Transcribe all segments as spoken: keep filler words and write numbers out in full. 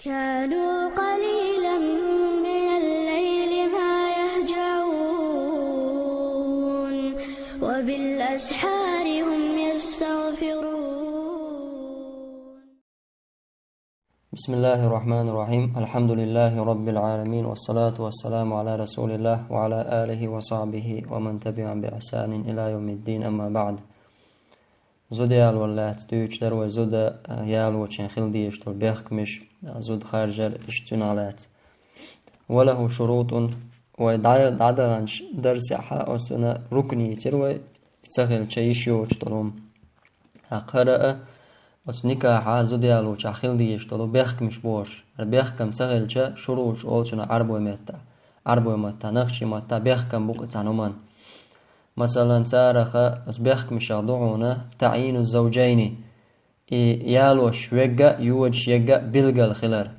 كانوا قليلا من الليل ما يهجعون، وبالأسحار هم يستغفرون. بسم الله الرحمن الرحيم. الحمد لله رب العالمين، والصلاة والسلام على رسول الله وعلى آله وصحبه ومن تبعهم بإحسان إلى يوم الدين، أما بعد. Зуда ялор лаьцна дуьйцуш дара вай зуда, а, ялочун хила дезаш долу бехкамаш, а, зуда харжар, иштта цунах лаьцна. وله شروط, вай дӀа-, дӀадаханчу дарсехь оцунна рукн йийцира вай, и ца хилча йиш йоцуш долу хӀума. ТӀаккха хӀара а, оцу никахьа зуда ялочохь хила дезаш долу бехкамаш бохуш. ХӀара бехкам ца хилча, шурутӀ олу цунах Ӏарбойн меттахь. Ӏарбойн маттахь, нохчийн маттахь бехкам бу-кх цхьана хӀуманна. Масалан, царах, оцу бехкамашах ду хьуна تعيين الزوجين, и ялош верг а, йодуш ерг а билгал хилар.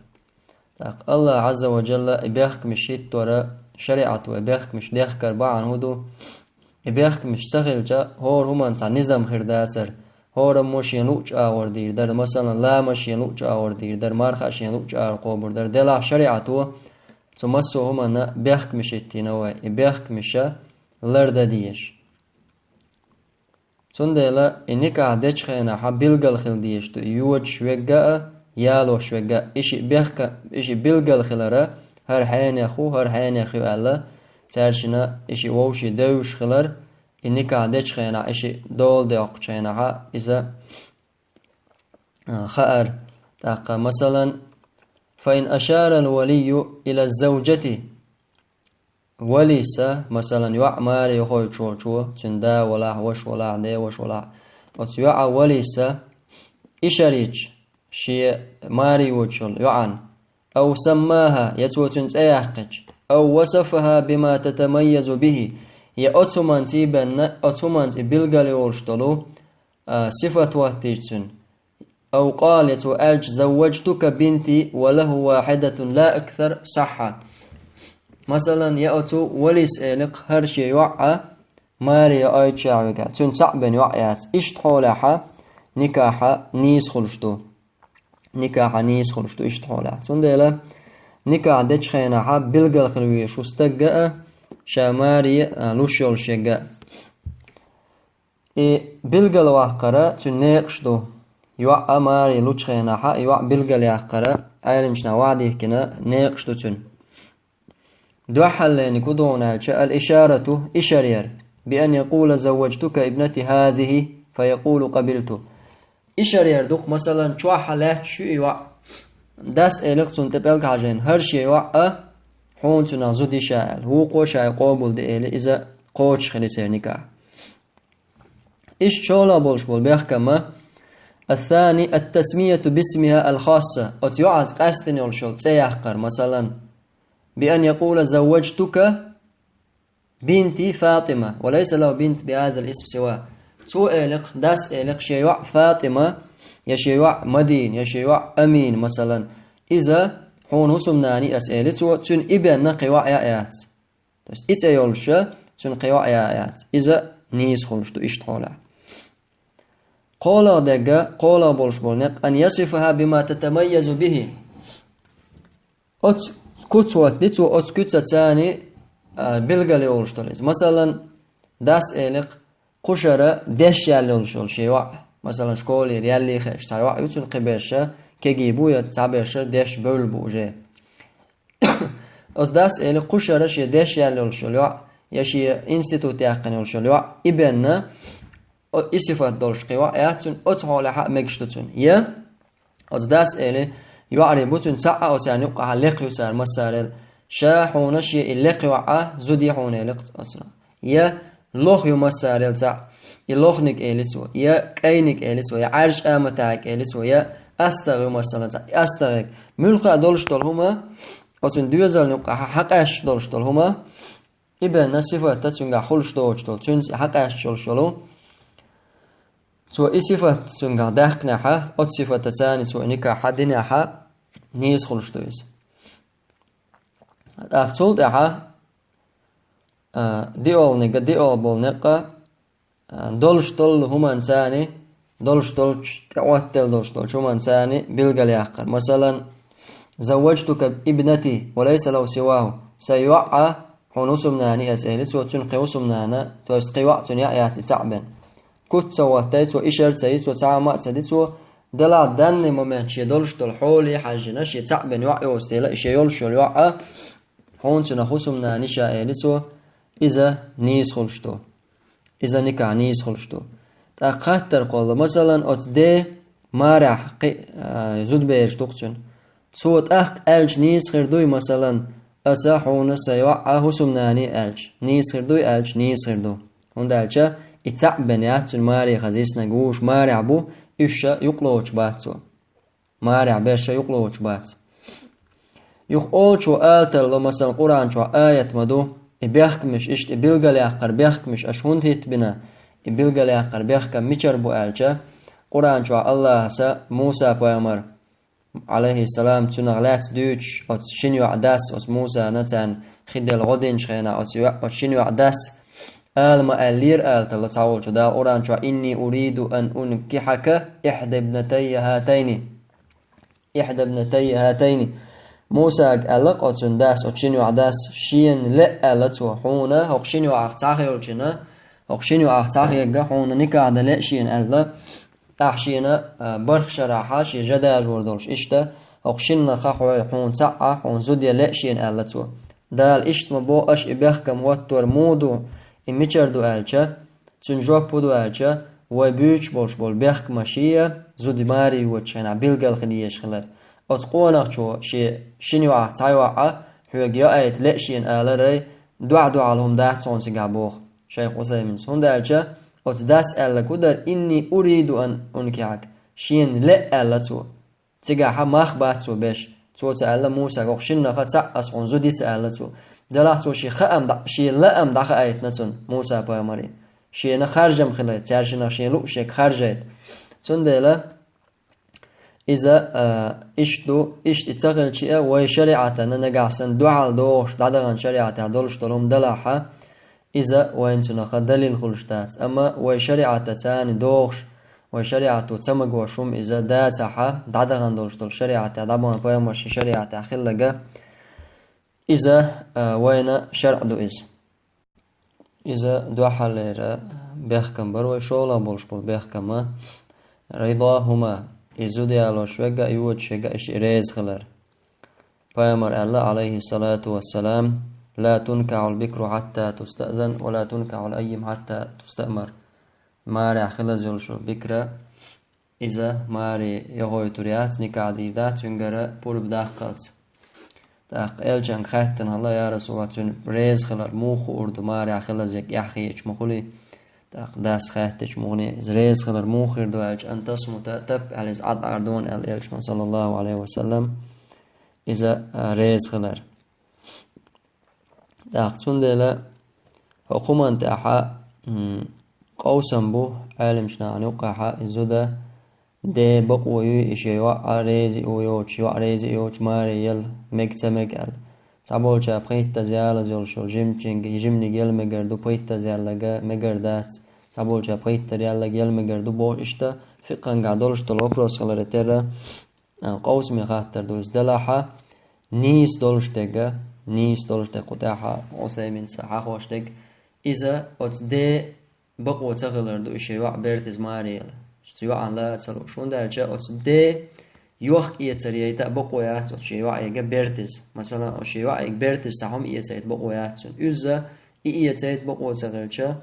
ТӀаккха АллахӀ Ӏазза ва Джалла и бехкамаш хӀиттор, шариӀато и бехкамаш дехкар бахьана хӀун ду? И бехкамаш ца хилча, хӀора хӀуманна цхьа низам хир дацара. ХӀораммо шен луъучу агӀор дийр дара, масалан, лама шен луъучу агӀор дийр дара, марха шен луъучу агӀор кхобур дара. Делахь шариӀато цу массо а хӀуманна бехкамаш хӀиттийна вай, и бехкамаш лардан дезаш. Цундела и никахь дечу хенахьа билгал хила дезаш ду и йодуш верг а, ялош верг а. И шиъ бехка-, и шиъ билгал хилар, хӀара хьенех ву, хӀара хьенех ю аьлла, цаьршинна и шиъ вовшийн девзаш хилар, и никахь дечу хенахь, и шиъ дола доккхучу хенахьа иза, а, хаар. ТӀаккха, масалан, فإن أشار الولي إلى الزوجة, валис, масалан, йоӀ маре йохуьйтуш волчо, цуьнан да валахь, ваша валахь, ден ваша валахь, оцу йоӀа, валис ишара йича шен маре йодуш йолу йоӀана, أو سماها, я цо цуьнан цӀе яьккхича, أو وصفها بما تتميز به, я оцу хӀуманца и бенна, оцу хӀуманца и билгал йолуш долу, а, сифат хӀоттийча цуьнан, أو قال, я цо аьлча, زوجتك بنتي وله واحدة لا أكثر, صح. Масалан, я оцу валис элира-кх хӀара шен йоӀ а маре йоуьйтуш яхь вигахь, цуьнан цхьаъ бен йоӀ яц. Иштта хьолехьа никахьа нийса хуьлуш ду. Никахьа нийса хуьлуш ду иштта хьолехь. Цундела никахь дечу хенахьа билгал хила везаш ву стаг а, ша маре, а, луш йолуш ерг а. И билгал ваккхара цуьнан некъаш ду. ЙоӀ а маре лучу хенахьа и йоӀ билгал яккхара Ӏеламчу наха вахьдихкина некъаш ду цуьнан. Дуьххьарлерниг хӀун ду аьлча, الإشارة, ишар яр, بأن يقول زوجتك ابنتي هذه فيقول قبلت. Ишар яр ду-кх, масалан, чохь лаьтташ ю и йоӀ. Дас элира-кх цунна тӀе пӀелг хьажийна, хӀара шен йоӀ а, хьуна цунах зуда йиш я аьлла, вукхо ша и къобалде элира, иза кхочуш хилира церан никахь. Иштта шолгӀа болуш болу бехкам а, الثاني التسمية باسمها الخاص, оцу йоӀаца къаьстина йолуш йолу цӀе яккхар, масалан, بأن يقول زوجتك بنتي فاطمة وليس له بنت بهذا الاسم سواه. Цо элира-кх, дас элира-кх, шен йоӀ ФатӀима, я шен йоӀ Мадина, я шен йоӀ Амина, масалан. Иза хьуна хӀусамнана ю ас, элира цо, цуьнан и бенна кхин йоӀ яц. То есть и цӀе йолуш цуьнан кхин йоӀ яц. Иза нийса хуьлуш ду иштта хьолехь. КхоалгӀа дерг, кхоалгӀа болуш болу некъ, أن يصفها بما تتميز به. Оцу куц хӀоттади цо, оцу куьцаца, а, билгал йолуш долу иза. Масалан, дас элира-кх, кхушара деш яьлла йолуш йолу шен йоӀ. Масалан, школера яьллий хезаш цхьа йоӀ ю цуьнан, кхин берш кегий бу, я цхьаберш деш бевлла бу уже. Оцу дас элира, кхушара шен деш яьлла йолуш йолу йоӀ, я шен институт яьккхина йолуш йолу йоӀ, и бенна, о, и сифат долуш кхин йоӀ яц цуьнан, оцу хьолехьа а мегаш ду цуьнан. Я оцу дас элира, йоӀарий бу цуьнан цхьаъ а, оцарна юккъехьа лекха ю цара массарел. Ша хьуна шен и лекха йоӀ а зуда йи хьуна, элира оцунах. Я лоха ю массарел цхьаъ, и лоханиг элира цо, я кӀайниг элира цо, я Ӏаьржачу аматехьиг элира цо, я астагӀа ю, масалан, цхьаъ, и астагӀиг. Муьлхха а долуш долу хӀума, оцунна доьзална юккъехьа хьакъаьсташ долуш долу хӀума, и бенна сифатта цуьнгахь хуьлуш доцуш долу, цуьнца и хьакъаьсташ йолуш йолу. Цо и сифат цуьнгахь даьккхинехьа, оцу сифатаца цо и никахь динехьа, нийса хуьлуш ду иза. ТӀаккха цул тӀаьхьа, а, диъолгӀаниг, диъолгӀа болу некъ, а, долуш долу хӀуманца, долуш долчу, тӀеӀоттаделла долуш долчу хӀуманца билгал яккхар. Масалан, «Завваджтука ибнати ва лайса лаху сиваху». Сайн йоӀ а хьуна хӀусамнана я ас, элира цо, цуьнан кхин хӀусамнана, то есть кхин йоӀ цуьнан яа яц и цхьаъ бен. Куц ца хӀоттай цо, ишар ца йи цо, цхьа хӀума а ца ди цо, делахь данный момент шен долуш долу хьоле хьаьжжина, шен цхьаъ бен йоӀ йоцу дела, и шен йолуш йолу йоӀ а, хьуна цуьнан хӀусамнана я ша, элира цо, иза нийса хуьлуш ду. Иза никахь нийса хуьлуш ду. ТӀаккха хаттар кхолла, масалан, оцу ден марехь кхин а, зудабераш ду-кх цуьнан. Цо тӀаккха аьлча нийса хир дуй, масалан, аса хьуна сайн йоӀ а хӀусамнана я аьлча, нийса хир дуй аьлча, нийса хир ду. ХӀунда аьлча и цхьаъ бен яц цуьнан маре хаза йиснарг, вуьш марехь бу, уьш ша юкъалоцуш бац цо. Марехь берш ша юкъалоцуш бац. Юха олучо ала тарло, масалан, Къуръан чохь аят ма ду, и бехкамаш, иштта и билгалъяккхара бехкамаш аша хӀунда хӀиттабина, и билгалъяккхара бехкам мичара бу аьлча, Къуръан чохь АллахӀаса Муса-пайхамар, Ӏалайхиссалам, цунах лаьцна дуьйцуш, оцу шина йоӀан дас, оцу Мусана царна хи делла гӀо динчу хенахь, оцу йоӀ-, оцу шина йоӀан дас ала ма аьллера ала тарло цхьаволчо Дала Къуръан чохь: «Инни уриду ан ункихьака ихьда ибнатайя хӀатайни». «Ихьда ибнатайя хӀатайни». Мусага аьлла-кх оцуьнан дас, оцу шина йоӀан дас, шена лаьа аьлла цо, хьуна хӀокху шина йоӀах цхьаъ хилчина, хӀокху шина йоӀах цхьаъ хилча хьуна никахь дан лаьа шена аьлла, ахь шена, а, бархӀ шарахь шен жа дажор долуш, иштта хӀокху шиннах хьо-, хьуна цхьаъ а, хьуна зуда ян лаьа шена аьлла цо. Дала иштта ма боху, аша и бехкам хӀоттор муха ду, и мичара ду аьлча, цуьнан жоп хӀун ду аьлча, вай буьйцуш болуш болу бехкамаш а, зуда маре йоцучу хенахь билгал хила езаш хилар. Оцу къонахчо шен шина йоӀах цхьа йоӀ а хьоьга яайта лаьа шена аларай, дуьхьал-дуьхьал хӀума дац хьуна цигахь боху шайх Ӏусаймина. ХӀунда аьлча оцу дас аьлларг хӀун дара: «Инни уриду ан ункихьака». Шена лаьа аьлла цо. Цигахь мах бац цо беш. Цо ца аьлла Мусага, хӀокху шиннах цхьаъ аса хьуна зуда йи ца аьлла цо. Делахь цо шен хаам дӀа-, шен лаам дӀахаийтина цунна Муса-пайхамаре. Шена харжам хилайта, цаьршиннах шен луъушъерг харжайта. Цундела иза, а, иштта ду, иштта и ца хилча а, вай шариӀатана нагахь санна дуьхьал догӀуш дӀадахана шариӀатехь долуш долу хӀума далахьа, иза вайна цунах далил хуьлуш дац. Амма вай шариӀатаца догӀуш, вай шариӀато ца магош хӀума иза дацахьа, дӀадахана долуш долу шариӀатехь, дӀабахана пайхамаршин шариӀатехь хилларг, иза, а, вайна шарӀ ду иза. Иза дуьххьарлера бехкам бара вай, шолгӀа болуш болу бехкама: «Ридахума», и зуда ялош верг а, йоцуш верг а, и шиъ реза хилар. Пайхамар аьлла, Ӏалайхиссалату вассалам: «Ла тункахьул бикру хьатта тустаъзан, ва ла тункахьул аййим хьатта тустаъмар». Марехь хилаза йолуш йолу бикра, иза маре яхойтур яц, никахь дийр дац, цуьнгара пурба даккхалц. ТӀаккха элчанга хаьттина хилла: «Я Расулаллах, цуьнан реза хилар муха хуур ду, марехь хилаза верг эхь хеташ ма хуьлий?» ТӀаккха дас хаьттича мухане: «Иза реза хилар муха хир ду?» аьлча, «Ан тасмута», тап аьлла иза Ӏад-Ӏар дона аьлла элчано, саллаллаху Ӏалайхи ва саллам, иза, а, реза хилар. ТӀаккха цундела хӀокху хӀуманна тӀехьа, м, къовсам бу Ӏеламчу нахана юккъехьа, и зуда де бакъо юй, и шен йоӀ а реза а йоцуш, йоӀ реза а йоцуш, маре яла мега ца мега аьлла. Цхьаболча пхийттаза ялаза йолуш йолу жимачуьнга, жиманиг яла мегар ду, пхийттаза яьлларг мегар дац, цхьаболча пхийттара яьлларг яла мегар ду бохуш, иштта фикъхӀангахь долуш долу вопрос хиларе терра, а, къовсаме хаттар ду иза делахьа, нийса долуш дерг, нийса долуш дерг кху тӀехьа Ӏусаймина хьахош дерг, иза оцу де бакъо ца хилар ду, и шен йоӀ бертаза маре яла. Цу йоӀана ла ца лууш. ХӀунда аьлча оцу де йохк-эцар яйта а бакъо яц оцу шен йоӀега бертаза. Масалан, оцу шен йоӀега бертаза цхьа хӀума эцайта бакъо яц цуьнан. Уьзза и эцайта бакъо ца хилча,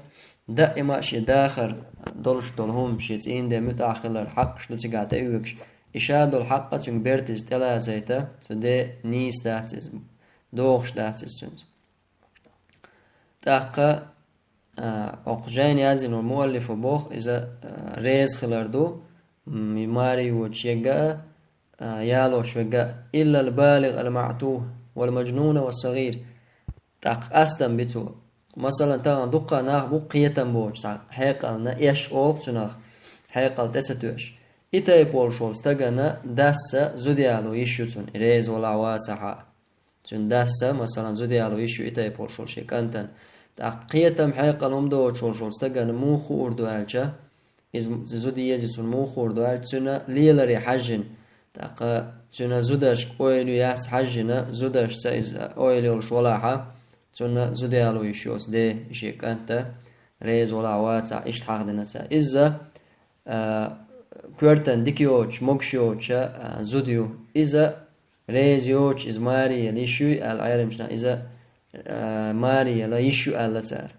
даима а шен дахар долуш долу хӀума, шен цӀийнан ден муьтӀахь хилар хьакъаш ду цигахь тӀеоьгуш. И ша долу хьакъ а цуьнга бертаза тӀелацайта, цу де нийса дац иза, догӀуш дац иза цуьнца. ТӀаккха, а, окху жайна яздина волу муаллифа боху, иза, а, реза хилар ду, м, и маре йоцуш ерг а, а, ялош верг а: «Иллал балигъ ал маътух, вал мажнуна вас сагъир». ТӀаккха къастам би цо. Масалан, тахана дуккха нах бу кхетам боцуш, цхьа хьекъална эш олу цунах, хьекъал тӀе ца тоьуш. И тайпа волуш волу стагана дасса зуда яло йиш ю цунна, и реза валахь вацахьа. Цуьнан дасса, масалан, зуда яло йиш ю и тайпа волуш волу шен кӀантана. ТӀаккха кхетам, хьекъал хӀума доцуш волуш волу стагана муха хуур ду аьлча, иза зуда еза цунна муха хуур ду аьлча, цуьнан леларе хьаьжжина, ТӀаккха цуьнан зударшка ойла ю яц хьаьжжина, зударшца иза ойла йолуш валахьа, цунна зуда яло йиш йоцу де, и шен кӀанта, реза валахь вацахь, иштта хьахдина цара. Иза, а, коьртан дика йоцуш, могуш йоцуша, а, зуда ю. Иза реза йоцуш, иза маре яла йиш юй аьлла, Ӏеламчу наха иза, а, маре яла йиш ю аьлла цара.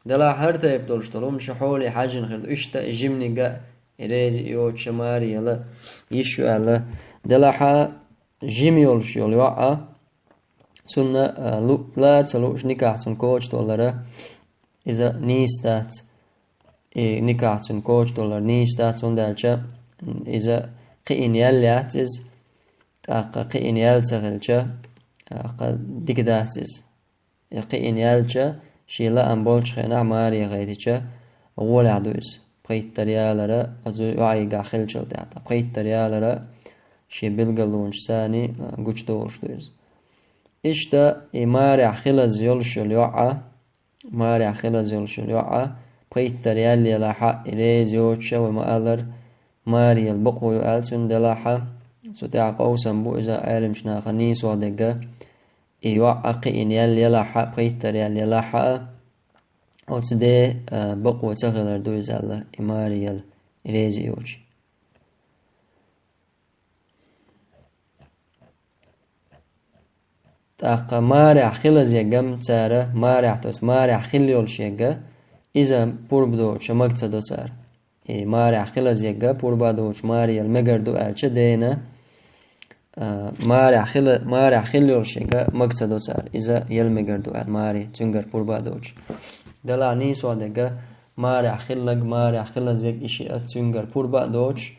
Делахь хӀара тайпа долуш долу хӀума шу хьоле хьаьжжина хир ду, иштта и жиманиг а, и реза йоцуша маре яла йиш ю аьлла. Делахьа жима йолуш йолу йоӀа, цунна, а, лу-, ла а ца лууш никахь цунна коча толлара, иза нийса дац. И никахь цунна коча толлара нийса дац, хӀунда аьлча иза кхиъна ял яц иза, тӀаккха кхиъна ял ца хилча, тӀаккха дика дац иза. И кхиъна яьлча, шен лаам болчу хенахь маре яхийтича, гӀолехь ду иза. Пхийттара ялара, оцу йоӀигахь хиллачул тӀаьхьа, ткъа пхийттара ялара шен билгалонаш санна, а, гучудолуш ду иза. Иштта и марехь хилаза йолуш йолу йоӀа, марехь хилаза йолуш йолу йоӀа, пхийттара ял елахьа, и реза йоцуша, вай ма-аллара, маре яла бакъо ю аьлла цуьнан делахьа, цу тӀехь къовсам бу иза Ӏеламчу наха нийсо дерг а, и йоӀа кхиъна ял елахьа, пхийттара ял елахьа, оцу де, а, бакъо ца хилар ду иза аьлла, и маре яла, и реза йоцуш. ТӀаккха марехь хилаза егам цара, марехь, то есть марехь хилла йолуш ега, иза пурба доцуша мага ца до цара. И марехь хилаза ега, пурба доцуш маре яла мегар ду аьлча дена, а, марехь хила-, марехь хилла йолуш ега мага ца до цара. Иза яла мегар ду аьлла маре, цуьнгара пурба доцуш. Делахь нийсо дерг а марехь хиллаг, марехь хилаза ег и шиъ а цуьнгара пурба а доцуш,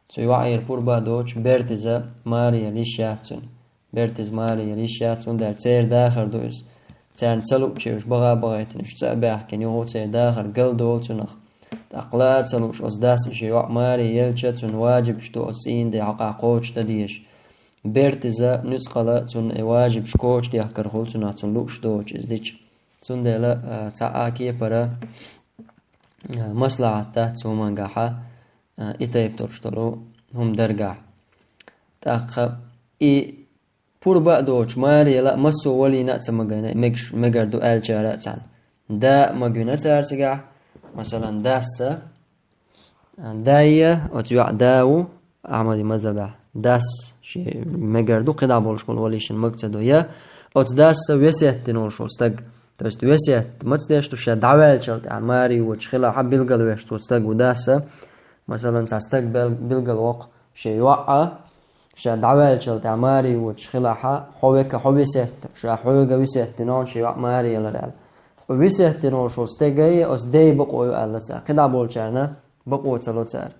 цу йоӀера пурба доцуш, бертиза маре яла йиш яц цуьнан. Бертиза маре яла йиш яц, хӀунда аьлча церан дахар ду иза. Царна ца луучуьра уьш баха а бахийтина, уьш цӀа а баьхкина, юха церан дахар галдолу цунах. ТӀаккха ла а ца лууш оцу дас и шен йоӀ маре елча, цунна важибаш ду оцу цӀийнан ден хьокъехь кхочушдан дезаш. Бертиза нуьцкъала цунна и важибаш кхочушдехкар хуьлу цунах, цунна лууш доцуш иза дича. Цундела, а, цхьа а кепара, а, маслахьат дац цу хӀумангахьа, а, и тайпа долуш долу хӀума даргахь. ТӀаккха и пурба а доцуш маре яла а массо а валийна а ца магийна, мегаш-, мегар ду аьллачара а цхьаьна. Да а магийна цара цигахь, масалан, дасса, а, да я, оцу йоӀа да ву, Ахьмади мазхабехь дас шен мегар ду, кхидӀа болуш болу валийшина мага ца до. Я оцу дасса весет дина волуш волу стаг. То есть весет маца деш ду, ша дӀаваьллачул тӀаьхьа маре йоцуш хилахьа билгалвеш цо стаг ву дасса. Масалан, цхьа стаг бел-, билгалвокху шен йоӀа, ша дӀаваьллачул тӀаьхьа маре йоцуш хилахьа, хьо века, хьо весет, ша хьоьга весет дина волу шен йоӀ маре ялар аьлла. Весет дина волуш волу стеган оцу ден бакъо ю аьлла цара. КхидӀа болчарна бакъо ца ло цара.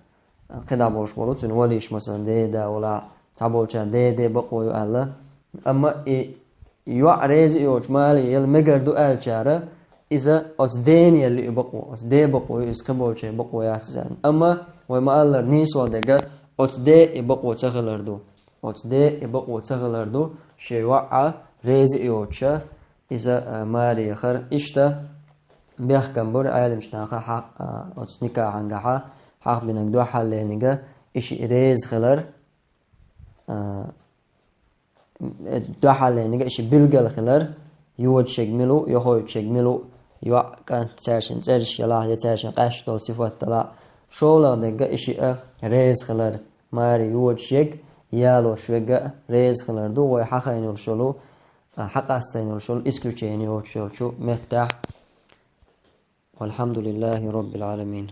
КхидӀа болуш болу цуьнан валийша, масалан, ден да вала, цхьаболчара ден ден бакъо ю аьлла. Амма и йоӀ реза йоцуш маре яла мегар ду аьллачара, иза оцу ден яла ю и бакъо, оцу ден бакъо ю, иза кхиболчеран бакъо яц иза аьлла. Амма вай ма-аллара нийсо дерг а, оцу ден и бакъо ца хилар ду. Оцу ден и бакъо ца хилар ду, шен йоӀа реза йоцуша, иза, а, маре яхар. Иштта бехкам бара Ӏеламчу наха хьа-, а, оцу никахьангахьа хьахбинарг дуьхьаллениг а, и шиъ реза хилар, а, э, дуьхьаллениг а, и шиъ билгал хилар, йодашерг мила ву, йохуьйтушерг мила ву, йоӀ, кӀант, цаьршинна цӀераш ялахь, я цаьршинна къаьсташ долу сифат далахь, шолгӀа дерг а, и шиъ а реза хилар, маре йодашерг, ялош верг а реза хилар ду, вай хьахийна йолуш йолу, а, хьакъастийна йолуш йолу исключение йоцуш йолчу меттехь. Валхьамдулиллахи Роббил Ӏаламин.